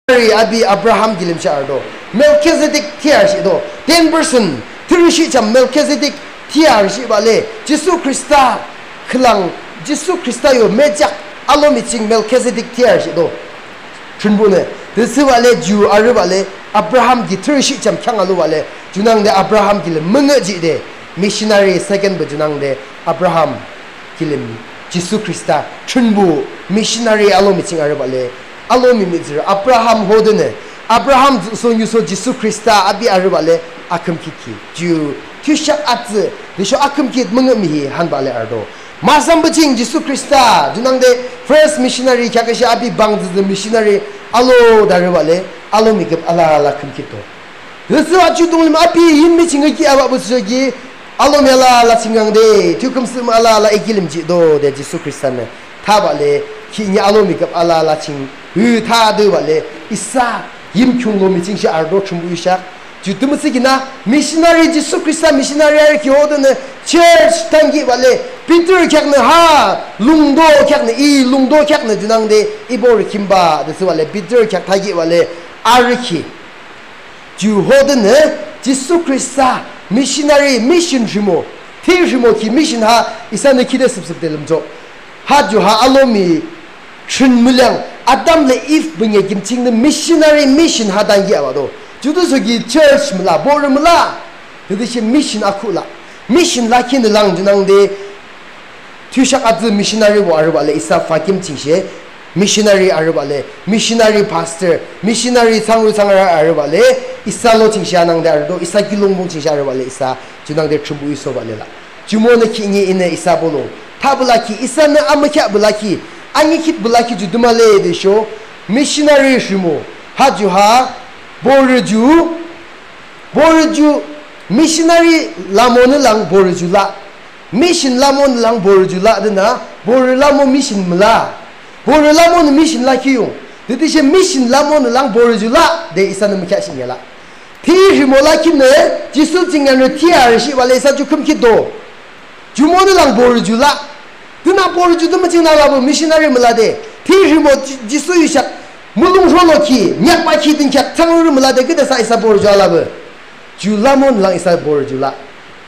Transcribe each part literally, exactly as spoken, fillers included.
Missionary api Abraham kilim she arüdo. Melchizedek thiarshihdo. Ten percent thirishihcham Melchizedek thiarshihbah le. Jisu Khrista khülang, Jisu Khrista yo mejak alomi ching Melchizedek thiarshihdo. Thrünpuhnü, tüthsübah le ju arübah le, Abraham ki thirishihcham kheang alubah le, junangde Abraham kilim müngühjihde, missionary second be junangde Abraham kilim Jisu Khrista Thrünpuh missionary alomi ching arübah le, alomi mihtsürü Abraham hodenü, Abraham tsühsoniuso Jisu Khrista api arübah le, akhümkhit ki, ju thiyusheak atsü, tüsho akhümkhit müngühmühi hanbah le arüdo. Mahsambe ching Jisu Khrista, junangde first missionary kheaküshe api bangtsütsü missionary alo de arübah le, alomi küp alala khümkhitdo. Tüsho achu dunglim api yinmi ching ki abah busoki, alomi alala ching kangde, thiyukhüm sühmüh alala I kilim jihdo de Jisu Khristanü thabah le, khihni alomi küp alala ching, ü thadebah le, isa Yimkhiung lomi ching she arüdo Thrünpuh yusheak. Ju tümütüsho kina missionary Jisu Khrista missionary arü ki hodenü church tankihbah le, Peter kheaknü ha lungdo kheaknü, I lungdo kheaknü junangde I borü khimbah de thsübah le, Peter kheak thakihbah le, arü ki. Ju hodenü Jisu Khrista missionary mission rhimo, thi rhimo ki mission ha isanü khide süpsüp de lümchoh. Ha ju ha alomi thrün müleang Adam le Eve bünye kim chingnü missionary mission ha tankihbahdo. Ju tüsho ki church müla, borü müla. Tütüshe mission akhuh la. Mission lakhinü lang junangde thiyusheak atsü missionarybo arübah le isa Fakim ching she missionary arübah le, missionary pastor, missionary thsangyuthsangra arübah le, isa lo ching she anangde arüdo, isa kiulongbong ching she arübah le isa junangde Thrünpuh isobah le la. Jumonü khihni inü isa bolung thabah lakhi, isanü amükheahbah lakhi, anikhitbah lakhi ju tümü le tüsho missionary rhimo. Ha ju ha borü ju, borü ju missionary lamonü lang borü ju la. Mission lamonü lang borü ju la denü, borü lamo mission müla. Borü lamonü mission lakhi yung. Tütüshe mission lamonü lang borü ju la de isanü mükheahshihde la. Thi rhimo lakhinü Jisu ching yanrü thi arüshihbah le isa ju khümkhitdo. Jumonü lang borü ju la. Denü borü ju tümü chingnü lapü missionary müla de. Thi rhimo Ji- Jisu yusheak mulong rholokhi, neak bahkhi dünkheak thsangyurü müla de küde sa isa borü ju alapü. Ju lamonü lang isa borü ju la.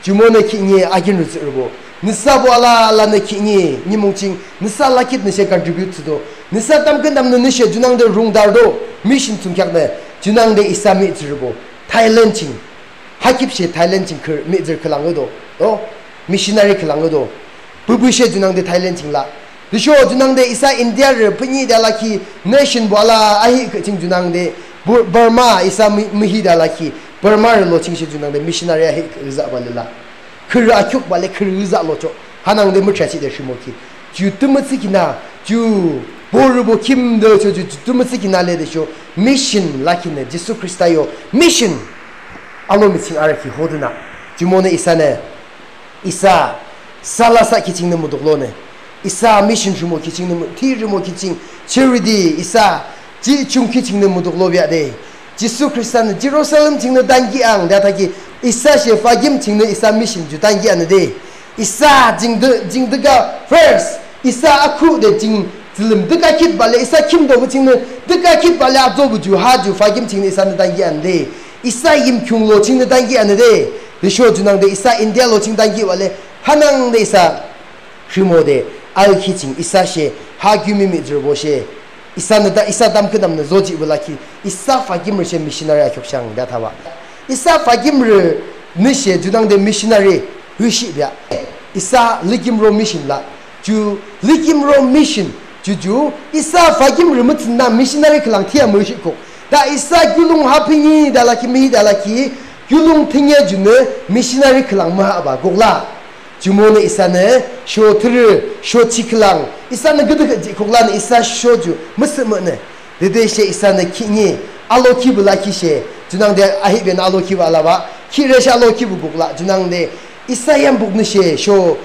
Jumonü khihni akinrü tsührübo, nüsabo alalanü khihni nimung ching nüsa lakhitnü she contribute thsüdo. Nüsa tamkhüntamnünü she junangde rungdarüdo. Mission thsungkheaknü junangde isa mihtsürübo Thailand ching, ha kip she Thailand ching khürü mihtsürü khülang yüdo. O, missionary khülang yüdo. Püpü she junangde Thailand ching la. Tüsho junangde isa Indiarü phüngü de lakhi nationbo ala ahihkhüh ching junangde Bu- Burma isa mü- mühi de lakhi Burmarü lo ching she junangde missionary ahihkhüh yüzahbah le la. Khürü akhiukbah le khürü yüzah lochoh. Hanangde müthrachihde rhimokhi. Ju tümü thsükhinü, ju borübo khim de cho ju, ju tümü thsükhinü le tüsho mission lakhinü Jisu Khrista yo mission alomi ching arü ki hodenü. Jumonü isanü isa salasa ki chingnü mutuklonü, isa mission rhimokhi chingnü mu- thi rhimokhi ching charity isa jihchungkhi chingnü mutuklobah de. Jisu Khristanü Jirusalem chingnü tankihang de thakhi, isa she Fakim chingnü isa mission ju tankihanü de. Isa jingde- jingdeka first, isa akhuhde jing tsülim deka khitbah le, isa khimdo bu chingnü deka khitbah le adobu ju ha ju Fakim chingnü isanü tankihanü de. Isa Yimkhiung lo chingnü tankihanü de. Tüsho junangde isa India lo ching tankihbah le, hanangde isa rhimode, alkhi ching isa she, ha kiumi mihtsürübo she, isanü ta- isa tamkhüntamnü zojihbah lakhi, isa Fakimrü she missionary akhiukshang de thabah. Isa Fakimrünü she junangde missionary yüshihbah. Isa Likimro mission la. Ju Likimro mission ju ju isa Fakimrü mütsünü missionary khülang thiyamüshihkuk. Ta isa kiulong ha phüngü de lakhi mühi de lakhi kiulong thüne junü missionary khülang mühabah kukla. Jumonü isanü sho thürü sho chi khülang isanü küdükhüh jihkuklanü isa sho ju müsühmühnü. Tütüshe isanü khihni alokhibuh lakhi she junangde ahihbenü alokhibuh alabah, khihni she alokhibuh kukla junangde isa yambuknü she sho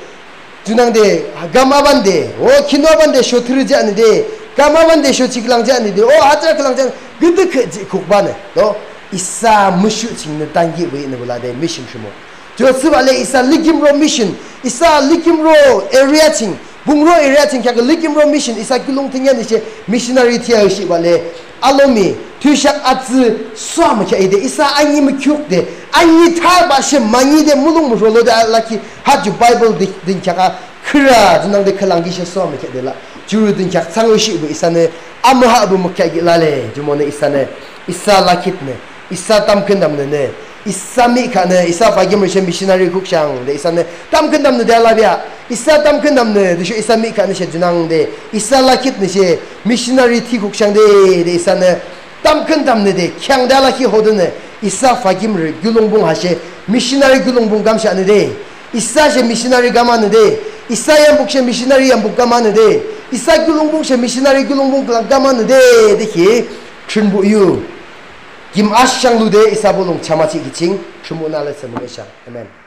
junangde kam abande, o khinu abande sho thürü jihnü de, kam abande sho chi khülang jihnü de, o hajar khülang jihnü, küdükhüh jihkukbanü to isa müshu chingnü tankihbuh yihnübah la de mission rhimo. Ju thsübah le isa Likimro mission, isa Likimro area ching, Pungro area ching kheak Likimro mission isa kiulong thüne nü she missionary thiya yüshihbah le, alomi Thiyusheak atsü soa mükheahde, isa ani mükhiukde, ani thabah she mani de mulong mürholo de alakhi ha ju Bible de dünkheak a khürü junangde khülang ki she soa mükheahde la. Jurü dünkheak thsangyushihpü isanü amühapü mükheahkhi lale. Jumonü isanü, isa lakhitnü, isa tamkhüntamnünü, isa mihkhahnü, isa Fakimrü she missionary kukshang de isanü tamkhüntamnü de alabah. Isa tamkhüntamnü tüsho isa mihkhahnü she junangde, isa lakhitnü she missionary thsü kukshang de, de isanü tamkhüntamnü de kheahde alakhi hodenü, isa Fakimrü kiulongpung ha she missionary kiulongpung kamshang nü de, isa she missionary kamang nü de, isa yampuk she missionary yampuk kamang nü de, isa kiulongpung she missionary kiulongpung khülang kamang nü de, de ki Thrünpuh yu kim ashang lude isa bolung chamachihkhi ching Thrünpuhnü aletsü müngühshang. Amen.